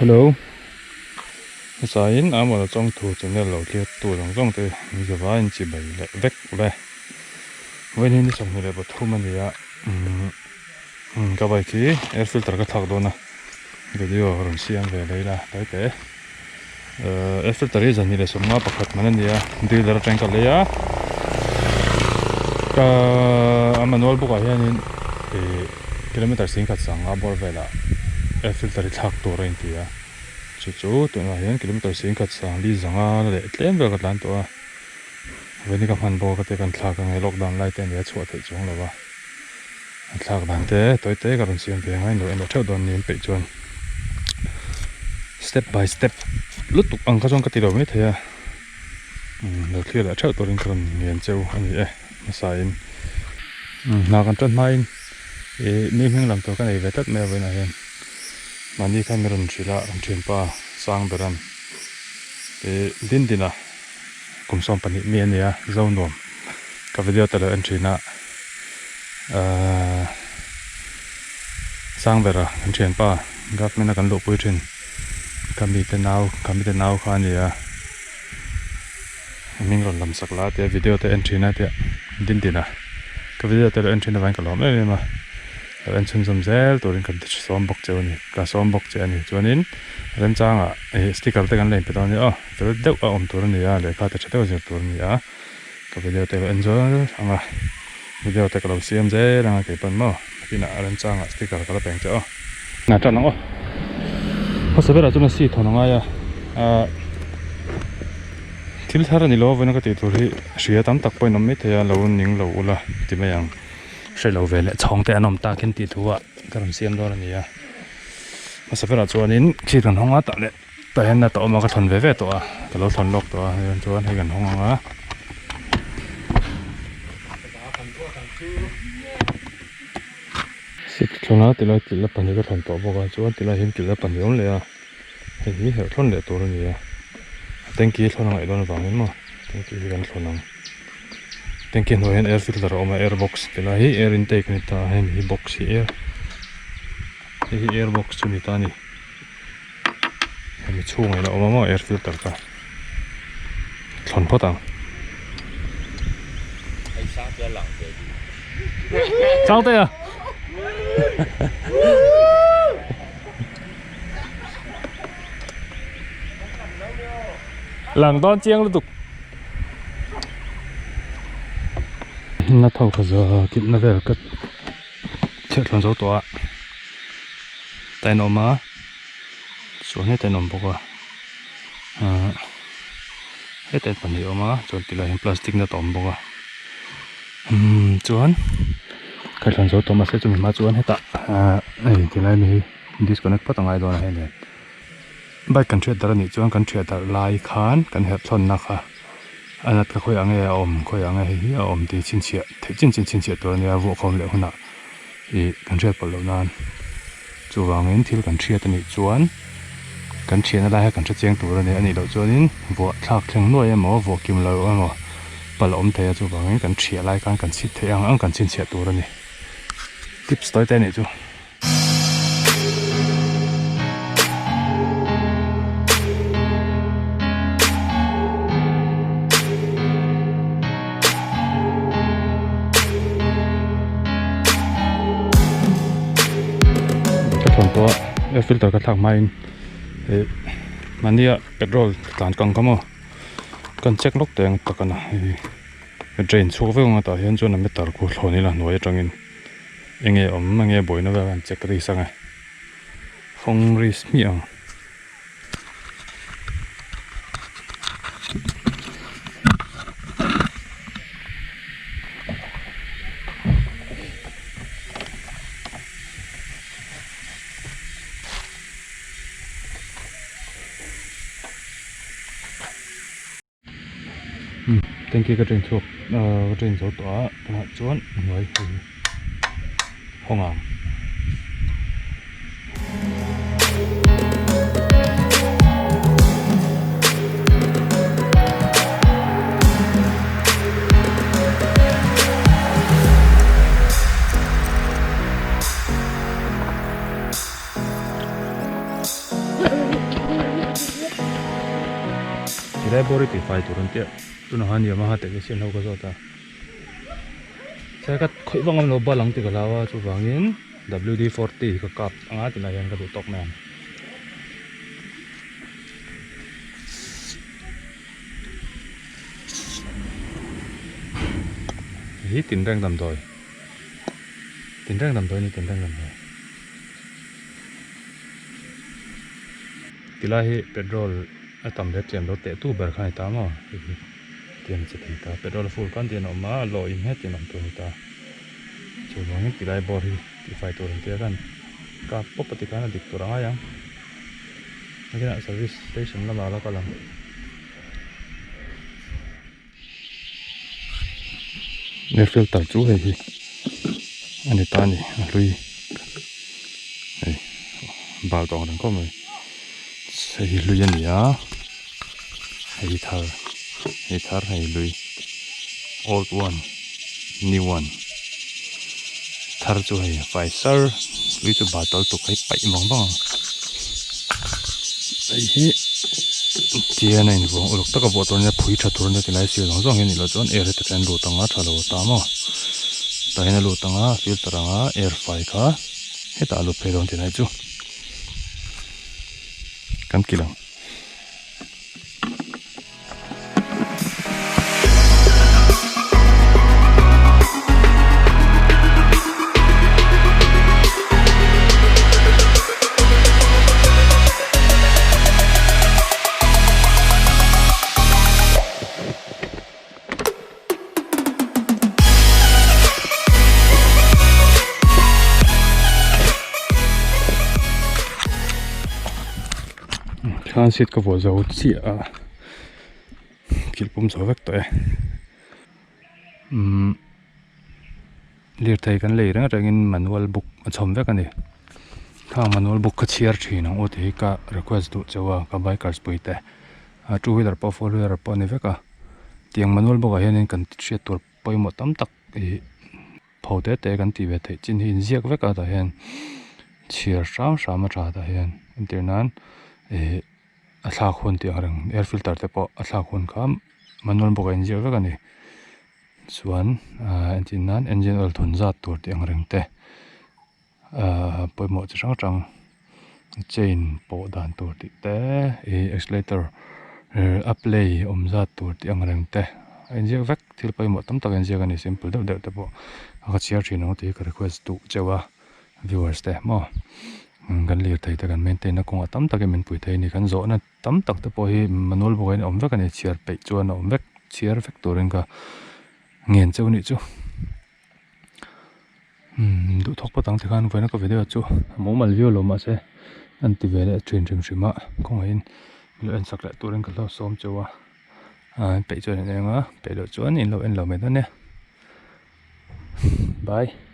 Hello hmasaiin Amawla Chawngthu channel lo thlir tu zawng zawng te min zavai in chibai leh vek ule vawiin hi ni 23 a ni a umm ka bike hi air filter ka thlak dawn a video rawn siam ve leh ila taite air filter hi 251 man a ni a dealer atangin ka lei a ka a manual book ah hianin ih kilometer singkhat sanga bawr velah air filter hi thlak tur a inti a chu chu tunah hian kilometer singkhat sang li zanga leh tlem vel ka tlan tawh a vawiin hi ka hman bawk a ka ti a kan thlak ange lockdown lai te a nia chhuah theih chuang lo va. A thlak dan te tawi te ka rawn siam ve ang a inlo en leh theuh dawn niin peih chuan step by step lutuk ang kha chuan ka ti lo maithei a umm lo thlir leh theuh turin ka rawn ngen cheu a ni e hmasa in umm hna kan tan hmain ih mi hming lam tur ka nei ve tlat mai a vawiinah hian mahni khan min rawn hrilh a kan thianpa sang beran ih Dindina kum 12 mi a ni a Zonuam ka video te lo en thin a ahh Sangbera kan thianpa government a kan luhpui thin ka mite nau ka mite nau kha a ni a hming rawn lam sak la a tia video te en thin a tia Dindina ka video te lo en thin avangin ka lawm em em a. Lo en chhunzawm zel turin kan ti sawm bawk che a ni, ka sawm bawk che a ni. Chuanin remchangah ih sticker te kan la inpe dawn a ni aw, fel deuh a awm tur a ni a, lehkha te tha deuh a zir tur a ni a, ka video te lo en zual ang a, video te ka lo siam zel ang a kei pawn maw nakinah remchangah sticker ka la peng che aw. Hna tan ang aw, hmasa berah chuan a seat hawn a ngai a, ah thil thar a ni lo a vawiin a ka tih tur hi hria tam tak pawhin awm maithei a, lo ning lo ula ti mai ang. Hre lo ve leh chhawng te an awm tak in tih thu ah ka rawn siam dawn a ni a hmasa berah chuanin khi kan hawng a tah leh tah hian a tawh awm a ka thawn ve ve tawh a ka lo thawn lawk tawh a hei chuan hei kan hawng ang a seat thlawn a tilai kilh a pahnih ka thawn tawh bawk a chuan tilai hian kilh a pahnih a awm leh a hei hi herh thlawn leh tur a ni a tanky thlawn a ngaih dawn avangin maw tanky hi kan thlawn ang. Tanky hnuaiah hian air filter a awm a air box ti lai hi air intake a ni ta a hemi hi box hi air hei hi air box chu a ni ta a ni hemi chhungah hian a awm a maw air filter kha thlawn phawt ang. Sangtea Lang dawn chiang lutuk. Na tho kha za kilh na vel ka chhiat thlawn zo tawh a ta in awm a chuan heta in awm bawk a ahh heta in pahnih a awm a chuan tilai hian plastic nut a awm bawk a umm chuan ka thlawn zo tawh mahse chumi hma chuan hetah ahh hei tilai mi hi disconnect phawt a ngai dawn a hei nen. Bike kan hriat darh a nih chuan kan hriat darh lai khan kan herh thlawnna kha a nat kha khawiah nge a awm khawiah nge hei hi a awm tih chhinchhiah theih chin chin chhinchhiah tur a nia vuahkhawm leh hunah ih kan hriat pawlh loh nan chuvangin thil kan hriat a nih chuan kan thianna lai kha kan hre chiang tur a ni a nih loh chuanin vuah thlak thleng nuai emaw vuah kim lo emaw palh a awm thei a chuvangin kan thiah lai khan kan chhit theih ang ang kan chhinchhiah tur a ni tips tawi te a nih chu. Ka thawn tawh a air filter ka thlak hmain ih mahnia petrol tlan kang kha maw kan check lawk teh ang tak a na hei drain chhuak vek ang a tah hian chuan a meter khu thlawn ila hnuai atangin. Enge awm enge buaina vel an check ris ang e hawng ris hmiah ang. Tanky ka train chhuak ahh ka train zo tawh a tunah chuan hnuai hei hawng ang. Tilai bawr hi tihfai tur an tia tunah khan Yamaha technician ho ka zawt a sai ka khawih vak ngam lo bal ang tih ka hlau a chuvangin WD 40 hi ka kap anga tilai hian ka duh tawk mai ang. Hi tinreng damdawi tinreng damdawi a ni tinreng damdawi tilai hi petrol a tam leh tlem lo teh tu ber kha a ni ta maw hei hi tiang che thei ta petrol a full khan tiang a awm a lawh in hetiang a awm tur a ni ta chuvangin tilai bawr hi tihfai tur an tia khan kap pawp a ti khan a dik tur a ngai ang. Nakinah service station lamah la kal ang. Air filter chu hei hi a ni ta a ni a hlui hei bal tawng reng khawp mai hei hi hlui a ni a hei hi thar hei thar hei hlui old one new one thar chu hei fai sar hlui chu bal tawlh tuk hei paih vang vang ang hei hi tian a invuang uluk taka vuah tur ania phui tha tur ania tilai sir zawng zawng hi a nih loh chuan air heti hian lut anga tha lo a tam a tah hian a lut anga filter anga air fai kha hetah a lut phei dawn tilai chu kan kilh ang. Khan seat ka vuah zo chiah a kilh pum zo vek tawh e umm lirthei kan lei reng rengin manual book a chhawm vek a ni khang manual book kha chhiar thin ang aw tih hi ka request duh chauh a ka bikers pui te a two wheeler pawh four wheeler pawh a ni vek a tiang manual book ah hianin kan hriat tur pawimawh tam tak ih Pho te te kan tih ve theih chin hi inziak vek a tah hian chhiar hram hram a tha tah hian entir nan ih a thlak hun tih ang reng air filter te pawh a thlak hun kha manual bawk a inziak vek a ni chuan ah entir nan engine oil thun zat tur tih ang reng te ah pawimawh chi hrang hrang chain pawh dan tur tih te ih accelerator a play awm zat tur tih ang reng te a inziak vek thil pawimawh tam tak a inziak a ni simple deuh deuh te pawh a ka chhiar thin ang tih hi ka request duh cheuh a viewers te maw kan lirthei te kan maintain na kawngah tam takin min pui thei a ni kan zawhna tam tak te pawh hi manual bawk ah hian a awm vek a ni chhiar peih chuan a awm vek chhiar vek turin ka ngen cheuh a nih chu. Umm duh thawk phawt ang tikhan vawiina ka video chu a mumal viau lo mahse an ti ve leh thin hrim hrim a khawngaihin min lo en sak leh turin ka hlauh sawm cheu a ah peih chuan in eng a peih loh chuan in lo en lo mai dawn nia bye.